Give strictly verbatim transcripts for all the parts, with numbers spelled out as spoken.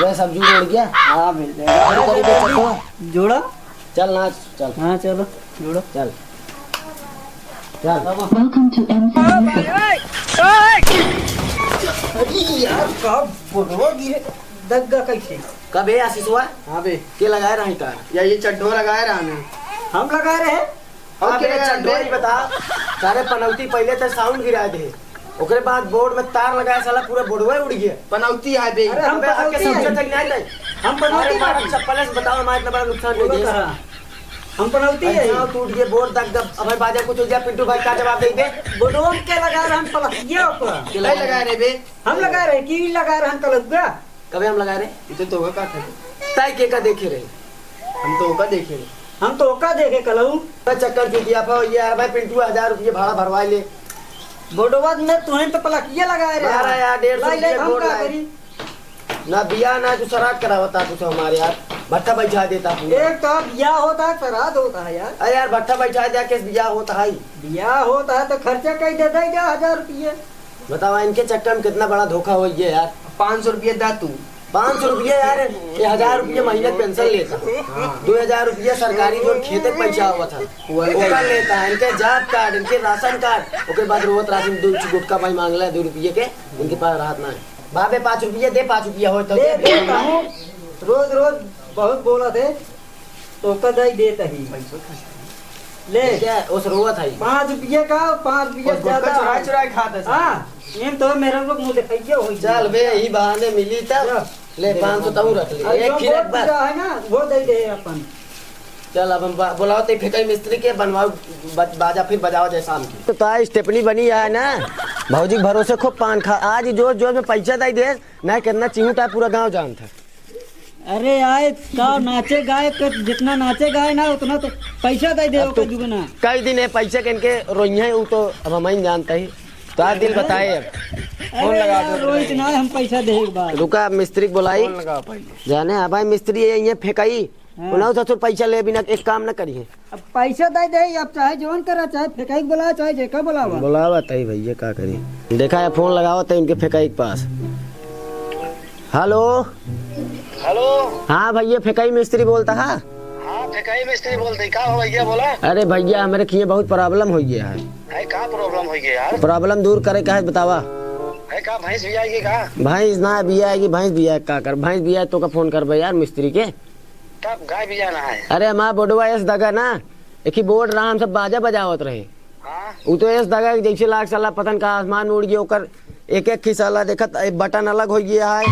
वह सब जुड़ उड़ गया। हाँ, मिल जाएगा। अरे, करी दे चक्को। जोड़ा? चल नाच, चल। हाँ, चलो, जोड़ो। चल। चल। Welcome to M C Music। अरे यार, का बोलवा गिरे? दग्गा कैसे? कबे आशीषवा? हाँ बे। के लगाए रही तार? या ये चड्ढो लगाए रहा ना। हम लगाए रहे? और अबे के लगाए चड्ढो बे? ही बता। सारे पनौती पहले तो sound गिरा दे। ओकरे बाद board में तार लगाए, साला पूरा बोर्डवे उड़ गया। पनौती है बे। अरे हम अबे आके पनौती समझे है। तक नहीं आए। हम पनौती अरे मारा है। चप्पल से बताओ, हमारे इतना बड़ा नुकसान बोलो दे दिया। करा। हम पनौती है। अच्छा, टूट गए board तक, जब अबे बाजा कुछ हो गया, पिंटू भाई का जवाब देंगे? बोर्डवा के लगा रहे हम पलकिया ऊपर। के नहीं लगा रहे बे? हम लगा रहे, की लगा रहे हम कलौगा? कबे हम लगा रहे? इसे तो का था? ताई के का देखे रहे? हम तो ओका देखे रहे। हम तो ओका देखे कलऊ। चक्कर चुटिया पर ये यार भाई पिंटू हजार रुपये भाड़ा भरवा ले। बोर्डवा में तुहें तो पलकिया लगाए रहे। बारह यार, डेढ़ सौ लाई, लाई, रुपये हम बोर्ड का लाए। करी? ना बिया ना तू सराध करावता कुछ हमारे यार। भट्ठा बैठा देता पूरा। एक तो बिया होता है, सराध होता है यार। अरे यार भट्ठा बैठा दिया, केस बिया होता है। बिया होता है तो खर्चा कई दे दे जा हजार रुपये। बतावा इनके चक्कर में कितना बड़ा धोखा हो गया यार। पाँच सौ रुपये दा तू। पाँच सौ रुपये यार, ये हजार रुपये महीने पेंशन लेता। हाँ। दो हजार रुपये सरकारी जो खेते के पैसा हुआ था, वो अलग ओकर है। लेता है। इनके job card, इनके राशन card, ओकर बाद रोवत राशन दो गुटखा भाई मांगला दो रुपये के, उनके पास राहत ना है। बाबे पाँच रुपये दे, पाँच रुपये हो तो दे, दे, दे। दे, कहूँ रोज रोज बहुत बोला थे। तोका दई देत ही। ले। क्या? ओस रोवत है। पाँच रुपये का, पाँच रुपये और गुटखा ज्यादा चुराए है। चुराए खात है। हाँ, ये तो मेरे लोग मुँह दिखाइए हो। चल बे, यही बहाने मिली तब। जा। ले, पाँच सौ तऊ रख ले। अरे एक जो खीरा बोर्ड बस। पूजा है ना, वो दे दे अपन। चल, अब हम बा-, बुलाओ ते फेंकाई मिस्त्री के, बनवाओ ब-, बाजा फिर बजाओ जाए शाम की। तो ताई स्टेपनी बनी है ना, भौजी के भरोसे खूब पान खा। आज ही जोश जोश में पैसा दे दे, ना कितना चिहुटा पूरा गाँव जानता। अरे आए, का नाचे गाए के, जितना नाचे गाए ना, उतना तो पैसा दे दे, अब ओके तो दुगना। कई दिन है पैसे के इनके रोइहे, उ तो अब हम ही जानते ही। तो आज दिल बताए अब। अरे फोन लगा यार, दो। रोइत ना, हम पैसा दे एक बार। रुका, अब मिस्त्री के बुलाई। फोन लगाओ पहले। जाने, अब भाई मिस्त्री है, ये फेंकाई। हाँ। उन्हें ससुर पैसा ले बिना एक काम ना करिए। अब पैसा दे दे, अब चाहे जौन करा, चाहे फेंकाई के बुलावा, चाहे जेका बुलावा। बुलावा तई भैया, का करी? देखा है, फोन लगावा तई इनके फेंकाई के पास। हेलो। हेलो। हाँ भैया, फेंकाई मिस्त्री बोलता है? हाँ, फेंकाई मिस्त्री बोलते, का हो भैया, बोला? अरे भैया, हमरे किए बहुत problem हो गया है। अरे, का problem हो गया यार? Problem दूर करे का है, बतावा। अरे, का भैंस भी आएगी का? भैंस ना बिया आएगी, भैंस बिया का कर, भैंस बिया तो का फोन करबे यार मिस्त्री के। तब गाय भी जाना है। अरे हमार बोर्डवा एस दगा ना, एक ही बोर्ड रहा, हम सब बाजा बजावत रहे। हाँ। उ तो एस दगा कि जैसे लाग साला पतन का आसमान में उड़ गया, ओकर एक एक खिसाला देखत, ए, बटन अलग हो गया है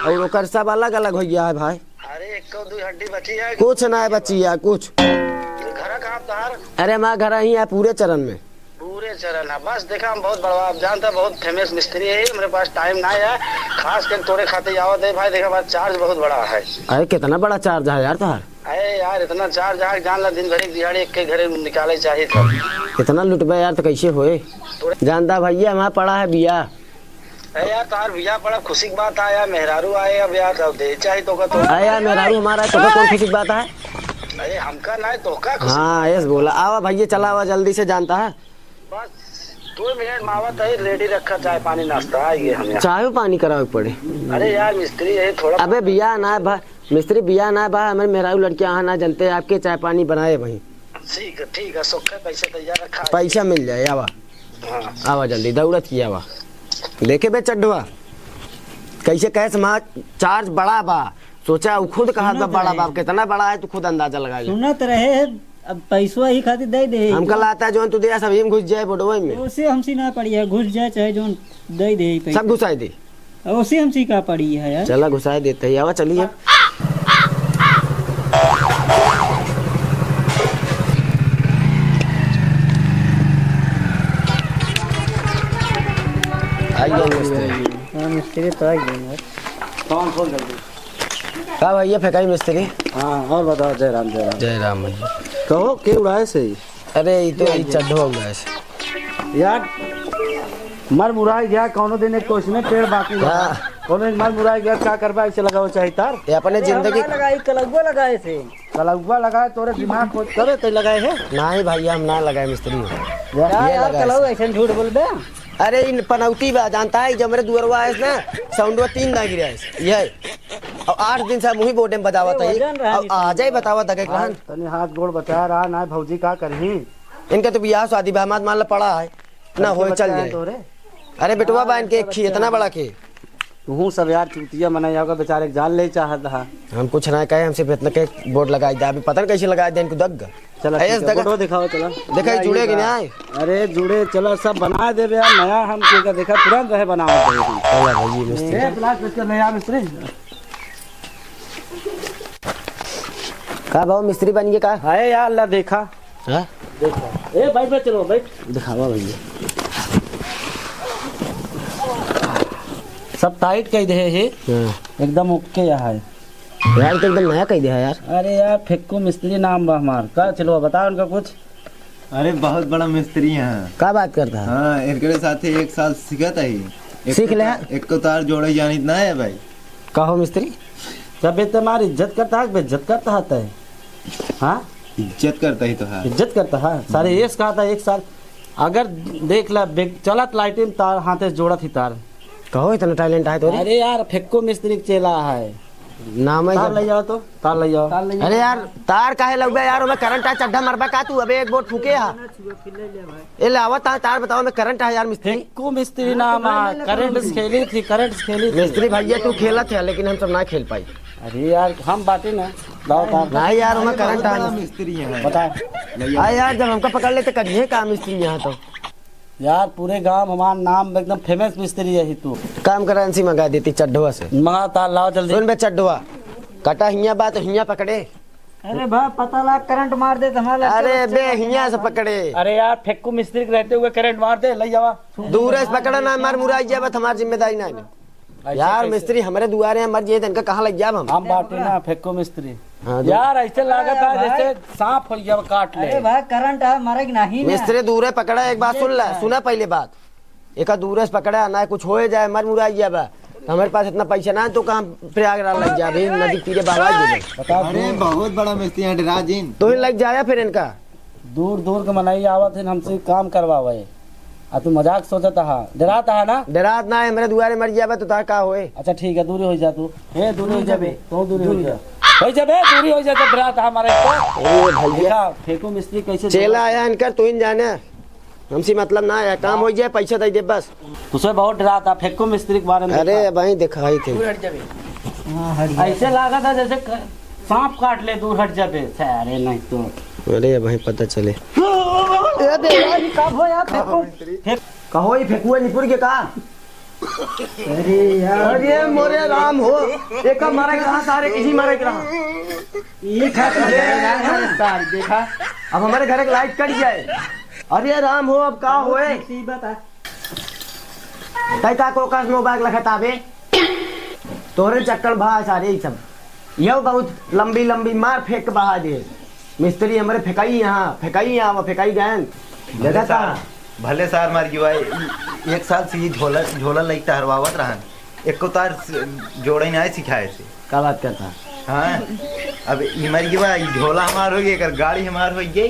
और ओकर सब अलग अलग हो गया है भाई। अरे एक दो हड्डी बची है? कुछ ना है बची है कुछ। तो घर कहाँ तोहार? अरे हमार घर ही है पूरे चरण में। पूरे चरण है। बस देखा, हम बहुत बड़वा, आप जानता, बहुत famous मिस्त्री है, मेरे पास time ना है, खास कर तोरे खातिर आवत है भाई। देखा, हमारा charge बहुत बड़ा है। अरे, कितना बड़ा charge है यार तोहार? अरे यार, इतना charge है, जान ला, दिन भर एक दिहाड़ी एक के घरे निकाले चाहिए था। इतना लुटबे यार, तो कैसे होए? तोरे जानता भैया, हमारा पड़ा है बिया। अरे यार, तोहार बिया पड़ा, खुशी की बात है यार, मेहरारू आए अब यार, तब दे चाहिए तो का तो। अरे यार, मेहरारू हमारा है, तो का कौन खुशी की बात है? अरे हमका ना है, तो का खुशी? हाँ, यस बोला, आवा भैया, चला आवा जल्दी से, जानता है। बस दो मिनट में आवत है, ready रखा चाय पानी नाश्ता, आइए हम यहाँ। चाय पानी करावे के पड़े? अरे यार मिस्त्री है थोड़ा। अबे बिया ना बा, मिस्त्री बिया ना बा, हमारे मेहरारू लड़कियाँ यहाँ ना जानते, आपके चाय पानी बनाए भाई। ठीक है, ठीक है, सोखे पैसे तैयार रखा है। पैसा मिल जाए, आवा। हाँ। आवा जल्दी, दौड़त की आवा। देखे बे चड्ढवा, कैसे कैस मा charge बड़ा बा, सोचा उ खुद कहा सुनत बड़ा रहे। बा, कितना बड़ा है तू खुद अंदाजा लगा ले। सुनत रहे, अब पैसवा ही खातिर दे दे। हमका लागता जौन तू दे सब ही में घुस जाए बोर्डवे में। ओसे हमसे ना पड़ी है, घुस जाए चाहे जौन दे दे पैसा। सब घुसाए दे। ओसे हमसे का पड़ी है यार। चला घुसाए देते ही, आवा चलिए। आइए मिस्त्री। हाँ, मिस्त्री तो आ गए यार। कौन, कौन जल्दी? का भैया फेंकाई मिस्त्री? हाँ, और बताओ, जय राम, जय राम। जय राम भैया। कहो, के उड़ाए से? अरे, ई तो ई चड्ढो उड़ाए से। यार, मर मुराई गया, कौनो दिन एक कोई इसमें पेड़ बाकी बा। हाँ। कौनो दिन मर मुराई गया, का करबा, ऐसे लगाओ चाहे तार। ये अपने जिंदगी लगाई, कलौआ लगाए से। कलौआ लगाए, तोरे दिमाग को करे ते लगाए है? नहीं भैया, हम ना लगाए मिस्त्री। यार, ये यार, लगाए कलौआ से। ऐसे झूठ बोलबे? अरे, इन पनौती बा, जानता है, जब मेरे दुअरवा आए ना, soundवा तीन दागी रहे, ये। अब आठ दिन से हम वही बोर्डे में बजावत अरे, हई। वजन रहा अब नहीं आ जाए, बतावा दगे आज रहन। तनी हाथ गोड़ बचा रहा ना, भौजी का करही? इनका तो बियाह शादी बा, हमार मान ला पड़ा है। ना होए, चल जाए। अरे बेटवा बा इनके एक खी, इतना बड़ा के। तू सब यार चूतिया मना जाओगा, बेचारे के जान ले चाहत हा। हम कुछ ना कहे, हम सिर्फ इतना के बोर्ड लगाई दे। अभी पता नहीं कैसे लगाई दे इनको दग। चला, ऐस ठीक है, दगा। बोर्डो दिखाओ, चला। देखा, ये जुड़े कि नहीं आए? अरे जुड़े, चला, सब बना देबे यार, नया हम के का देखा, तुरंत रहे बनावत है। चला भाई, ये मिस्त्री। ए, प्लास्टर ले आ मिस्त्री। का भाव मिस्त्री बन गए का? अरे यार, ला देखा। हाँ? देखा। ए, बैठ, बैठ, चलो, बैठ। दिखावा भैया। सब टाइट कह दे है। हाँ। एकदम ओके यहाँ है। यार, तो एकदम नया कह दे है यार। अरे यार, फेक्कू मिस्त्री नाम बा हमार। का चलो, बता उनका कुछ। अरे, बहुत बड़ा मिस्त्री है। का बात करता है? हाँ, एकरे साथे एक साल सीखत है। एक सीख ले। एको तार जोड़े जानित ना है भाई। का हो मिस्त्री? जब ये तुम्हारी इज्जत करता है, बेइज्जत करता है तय? हाँ? इज्जत करता ही तो है। इज्जत करता है? सारे हम्म। एस कहा था एक साल। अगर देख ला, बे-, चलत लाइटिन तार, हाथे से जोड़त ही तार। कहो, इतना टैलेंट है तोरे? अरे यार, फेक्कू मिस्त्री के चेला है। नाम है तार जब ले जाओ तो, तार ले जाओ। तार ले जाओ। अरे यार, तार काहे लगबे यार, ओमे करंट है, चड्ढा मरबा का तू? अबे एक बोर्ड फूके हा। ए, ले आवत है तार, बताओ, ओमे करंट है यार मिस्त्री। फेक्कू मिस्त्री नाम है, करंट से खेली थी, करंट से खेली थी। मिस्त्री भैया तू खेलत है, लेकिन हम सब ना खेल पाई। अरे यार, हम बाटे ना, लाओ तार। नहीं यार, ओमे करंट है। मिस्त्री है। बता। आ यार, जब हमका पकड़ लेते, करिए का मिस्त्री यहाँ तो। यार, पूरे गांव हमार नाम एकदम फेमस मिस्त्री है ही तू। काम करा, एनसी मंगा देती चड्ढवा से। मंगा तार, लाओ जल्दी। सुन बे चड्ढवा, कटा हियां बा तो हियां पकड़े। अरे बा, पता लाग करंट मार दे तो हमारा अरे बे, हियां से पकड़े। अरे यार, फेक्कू मिस्त्री के रहते हुए करंट मार दे, ले जावा। दूर से पकड़ा ना, मार मुराई जाबा, हमार जिम्मेदारी ना है। ऐसे यार, कैसे? मिस्त्री हमरे दुआरे हैं, मर जाए तो इनका कहाँ लग जाब हम? हम बाटे ना, फेक्कू मिस्त्री। हाँ, दो। यार, ऐसे लागत है भाई। जैसे सांप हो गया, काट ले। अरे भाई, करंट है, मरे कि नहीं ना? मिस्त्री दूर है, पकड़ा, एक बात सुन ले, सुना पहले बात। एका दूर से पकड़ा, ना कुछ हो जाए, मर मुराई जाबा। तो हमारे पास इतना पैसा ना है, तो कहाँ प्रयागराज लग जाबे, नदी तीरे बहावा जाबे। बता अरे, तू। बहुत बड़ा मिस्त्री है, डरा जिन। तो ही लग जाया फिर इनका। दूर दूर के मनई आवत है, हमसे काम करवावे। आ तू मजाक सोचत हा, डरात हा ना? डरात ना है, हमरे दुआरे मर जाबे तो तार का होए? अच्छा ठीक है, दूरी हो जा तू। ए, दूरी हो जा बे, तू दूरी हो जा। हो जा बे, दूरी हो जा, जब डरात हा हमारे को। ए भैया। देखा, फेंकू मिस्त्री कैसे चेला आया इनकर, तू ही जाने। हमसे मतलब ना है, काम हो जाए, पैसा दे दे बस। तुझसे बहुत डरात हा, फेंकू मिस्त्री के बारे में अरे देखा। भाई, दिखाई थे। दूर हट जा बे। हाँ, हट जा। ऐसे लागत है जैसे क-, सांप काट ले, दूर हट जा बे। अरे नहीं तो। अरे भाई, पता चले। ए बे, यार, ये का हो यार, फेंकू? फेंक- कहो, ये फेंकुआ निपुर के का? अरे यार। अरे मोरे राम हो, एका मारे के रहा, सारे किसी मारे के रहा। ये खा अरे यार, सार, देखा, अब हमारे घर के लाइट कट जाए। अरे राम हो, अब का होए? मुसीबत है। तै का को कास नो बाग लखत आबे? तोहरे चक्कर भा सारे ई सब। यह बहुत लंबी लंबी मार फेंक के बहा दे। मिस्त्री हमरे फेंकाई यहाँ, फेंकाई यहाँ, वो फेंकाई गयन। भले देखा सार, था? भले सार मार गिवाए, ई एक साल से ये झोला, झोला लइक टहरवावत रहन। एको तार स-, जोड़े ना सिखाए से। का बात करता? हाँ, अब ई मर गिवा, ई झोला हमार हो गई, एकर गाड़ी हमार हो गई।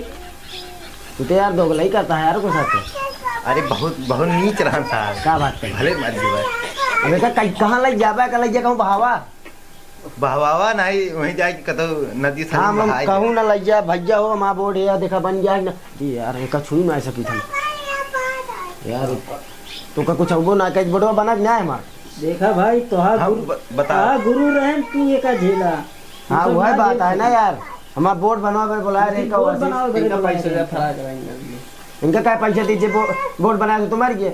तू तो यार दोगलाई करता है यार, को साथ। अरे बहुत, बहुत नीच रहन सार। का बात कर? भले मर गिवा। अबे का कहीं, कहाँ लग जाबा, का लग जा कहूँ बहावा? बहवावा नहीं, वहीं जाके कतौ नदी से हाँ, हम बहाए कहूँ दे। ना लग जा, भैया हो, हमार बोर्ड है, देखा बन गया है ना। ये यार, एका छुई ना सकी था। यार, तो का कुछ अबो ना कह, बोर्डवा बना कि ना है हमार? देखा भाई, तोहार हाँ, गुरु, ब-, बता। तोहार गुरु रहन, तू एका झेला। हाँ, तू वह बात है ना यार, हमार बोर्ड बनवा बे बोला रहे, बोर्ड बनाओ बे इनका बोला पैसा रहे। दे, फरार कराएंगे। इनका क्या पैसा दीजिए, बो-, बोर्ड बनाए तो तुम्हारी ये।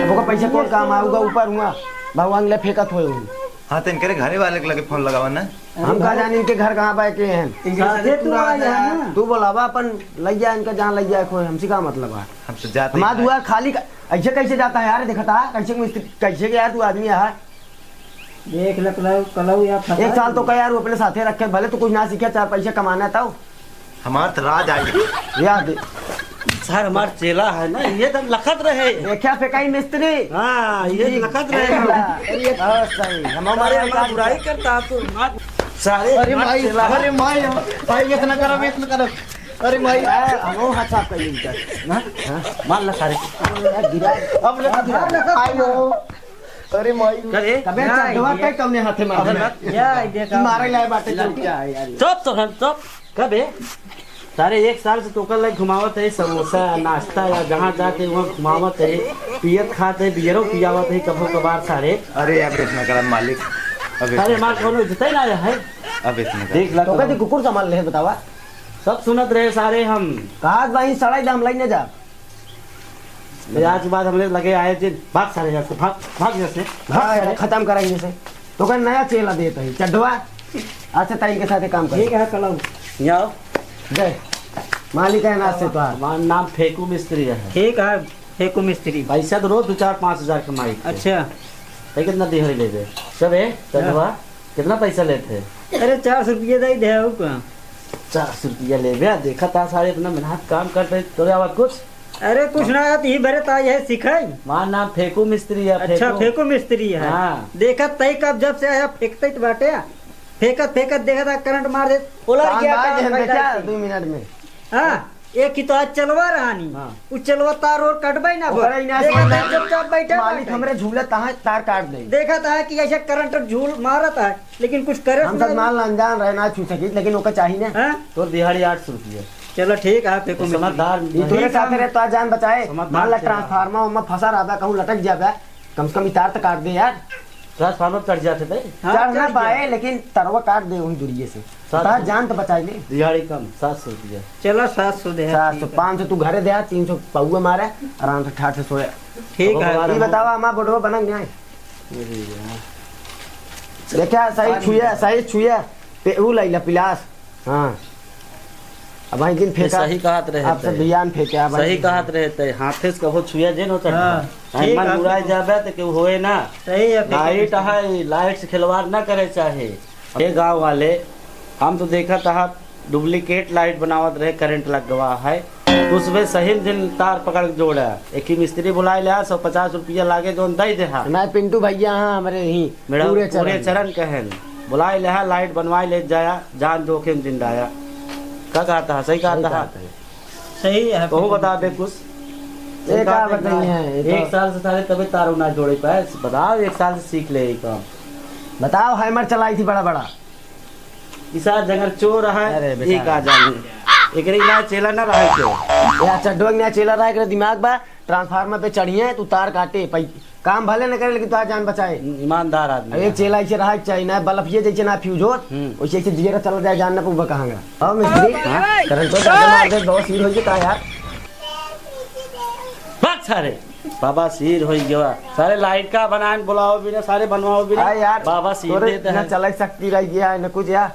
अब ओका पैसा कौन काम आऊगा? ऊपर हुआ, भगवान ले फेंकत हुए हुए। हाँ, तो इनके घरे वाले के लगे फोन लगावा ना। हम का जानी इनके घर कहाँ बा, के हैं। इनके साथे साथे तू पूरा आ आता जा है। ना। तू बोलावा अपन, लग जा इनका, जहाँ लग जाए कोई, हमसे का मतलब है? हम तो जाते हमारा हैं। दुआर खाली का, ऐसे कैसे जाता है यार? देखता है कैसे मिस्त्री, कैसे के यार तू आदमी है? देख ले कलऊ, कलऊ या फंसा एक साल तो दिए। कह यार, वो अपने साथे रखे, भले तू कुछ ना सीखे, चार पैसे कमाना है तब। हमार तो राज आई। याद। सर, हमार चेला है ना, ये तो लखत रहे। देखा फेंकाई मिस्त्री। हाँ, ये ठीक। लखत रहे। अरे, ये हाँ, सही। हम हमारे हमारे हमार बुराई करता तो मार। सारे अरे हमार माई, चेला है। अरे माई, भाई इतना करब, इतना करब। अरे माई। हाँ, हम हाथ साफ कर लेंगे। ना? हाँ, मार ला सारे। अब लगा दिया। आयो। अरे माई। करे? कबे नहीं, चड्ढवा ये तय कौने हाथे मार अबे दिया? मत। या, ये कि मारे लाए बाटे लड़का चौकी। है यार। चुप तो हम, चुप। कबे? सारे एक साल से तोकर लाइक घुमावत है, समोसा, नाश्ता या जहाँ जाते वहाँ घुमावत है, पियत खात है, बियरो पियावत है कभो कभार सारे। अरे अब इतना करा मालिक, अब इतना अरे हमार करा। कौनो इज्जत ही ना है। अब इतना करा। देख ला तो कौनो। कभी कुकुर संभाल ले बतावा। सब सुनत रहे सारे हम। कहा भाई सड़ाई दाम लाई न जा। ये आज के बाद हमरे लगे आए दिन, भाग सारे यहाँ से, भाग, भाग यहाँ से, भाग हाँ, सारे। खत्म करेंगे से। तो का नया चेला देत है, चड्ढवा। आज से ताइन के साथ काम कर। ठीक है, कलम। यहाँ आओ। जय। मालिक है नाश से तो आज। हमार नाम फेकू मिस्त्री है। ठीक है, फेकू मिस्त्री। पैसा तो रोज दो चार पाँच हजार कमाई थे। अच्छा। भाई कितना दिहाड़ी ले दे? सब है, चड्ढवा। हाँ। कितना पैसा लेते हैं? अरे चार सौ रुपये दे दे, और का? चार सौ रुपया लेबे, देखा था सारे इतना मेहनत काम करते, तोरे आवा कुछ? अरे कुछ ना, आत ही भरे ता यह सिखाई। हमार नाम फेकू मिस्त्री है, अच्छा, फेकू। फेकू मिस्त्री है। हाँ। देखत तई कब जब से आया फेंकते तो बाटे, फेंकत फेंकत देखा था करंट मार दे, उलट काम गया बाज काम है भाई बेटा, साहब। दो मिनट में। हाँ, एक ही तो आज चलवा रहानी। हाँ। उ चलवा तार और कटबे ना ओकरे बा। इनार से देखा था बंदा चुपचाप बैठा मालिक बाटे। हमरे झूलत है, तार काट दे। देखा था कि ऐसे करंट झूल मारत है, लेकिन कुछ करे हम सुनाई सब माल अनजान रहे, ना छू सकी, लेकिन ओका चाही ना। हाँ? तोर दिहाड़ी आठ सौ रुपया। चलो ठीक है, फेंको मिस्त्री। समझदार ई तोरे ठीक साथे है। रहे तो आज जान बचाए। समझदार मान ला चेला। ट्रांसफार्मर ओमा फंसा रहा बा, कहूँ लटक जाबे, कम से कम ई तार तो काट दे यार। ट्रांसफार्मर चढ़ जाते बे। हाँ, चढ़ ना चढ़ पाए, गया। लेकिन तरवा काट दे उन दूरिये से। सात सौ। तार जान तो बचाई ले। दिहाड़ी कम, सात सौ रुपया। चलो, सात सौ दे, सात सौ, ठीक है। पाँच सौ तू घरे दे, तीन सौ पौआ मारे, आराम से ठाठ से सोए। ठीक है। ई बतावा, हमार बोर्डवा बनल नहीं है? अरे यार। देखा, सही छुए, सही छुए। पे, ऊ लैला पिलास। हाँ। अब भाई दिन ये फेंका। सही कहत रहे आपसे ते। बियान फेंके, अब भाई सही दिन कहत रहे ते। हाथे से कभो छुए जे न चढ़ा। हाँ, हाँ, ठीक मन है। मुराई जाबे तो केहू होए ना। सही है, फेंको लाइट मिस्त्री। है, लाइट से खिलवाड़ ना करे चाहे। ये गाँव वाले, हम तो देखत हा, डुप्लीकेट लाइट बनावत रहे, करंट लग गवा है। उसमें सही दिन तार पकड़ के जोड़ा। एक ही मिस्त्री बुलाए ले, सौ पचास रुपया लागे, जोन दे दे हा। ना पिंटू भैया, हाँ, हमरे ही मेरा पूरे पूरे चरण। चरण कहन, बुलाए ले हा, लाइट बनवाए ले जाया, जान जोखिम जिंदाया। का कहत हा, सही कहत हा? सही है। तोहू बता दे कुछ। ये का बताइए, ये तो एक साल से सारे तबे तार ना जोड़े पाए। बताओ, एक साल से सीख ले ये काम। बताओ, हैमर चलाई थी बड़ा बड़ा। ई सार जंगल चोर है, अरे बेटा। ई का जाने। एकरे ना चेला ना रहे के। या चड्ढवा के ना चेला रहे, एकरे दिमाग बा, ट्रांसफार्मर पे चढ़िए, तू तार काटे, पै-, काम भले न करे, लेकिन तोहार जान बचाए। ईमानदार आदमी अब एक है। चेला ऐसे रहा के चाहिए, ना बल्ब ये जैसे ना फ्यूज होत, हम्म। वैसे ऐसे दियरा चला जाए, जान ना पउबा कहाँ गया। अब मिस्त्री, हाँ? करंट तो ज्यादा मार दे, बहुत सीर होइए का यार? भाग सारे, बाबा सीर होई गवा। सारे लाइट का बनाए बुलाओ भी ना, सारे बनवाओ भी ना। हाँ यार, बाबा सीर तोरे देते ना हैं। चलाई शक्ति रह गया है, ना कुछ यार।